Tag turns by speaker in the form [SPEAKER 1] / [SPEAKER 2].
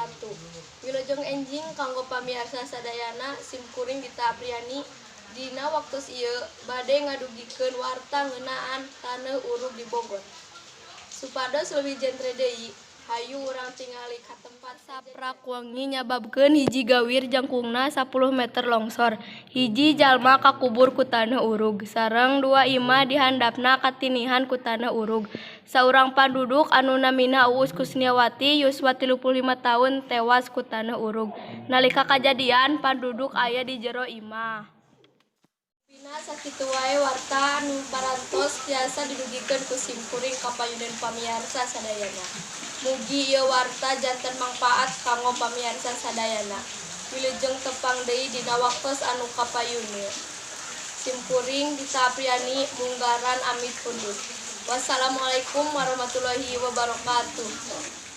[SPEAKER 1] Wabarakatuh. Wilujeng enjing kanggo pamiarsa sadayana, simkuring Dita Apriani. Dina waktos ieu bade ngadugikeun warta ngeunaan taneuh urug di Bogor. Supados leuwih jentre deui, hayu urang tingali ka tempat saprak wengi nyababkeun hiji gawir jangkungna 10 meter longsor. Hiji jalma kakubur ku taneuh urug, sareng dua imah di handapna katinihan ku taneuh urug. Saurang panduduk anu namina Uus Kusniawati yuswa 35 taun tewas ku taneuh urug. Nalika kajadian panduduk aya di jero imah. Rupina sakitu wae warta anu parantos tiasa didugikeun ku simkuring ka payuneun pamiarsa sadayana. Mugi ieu warta janten mangpaat kanggo pamiarsa sadayana. Wilujeng tepang deui dina waktos anu kapayunna. Simkuring Dita Apriani munggaran amit undur. Wassalamualaikum warahmatullahi wabarakatuh.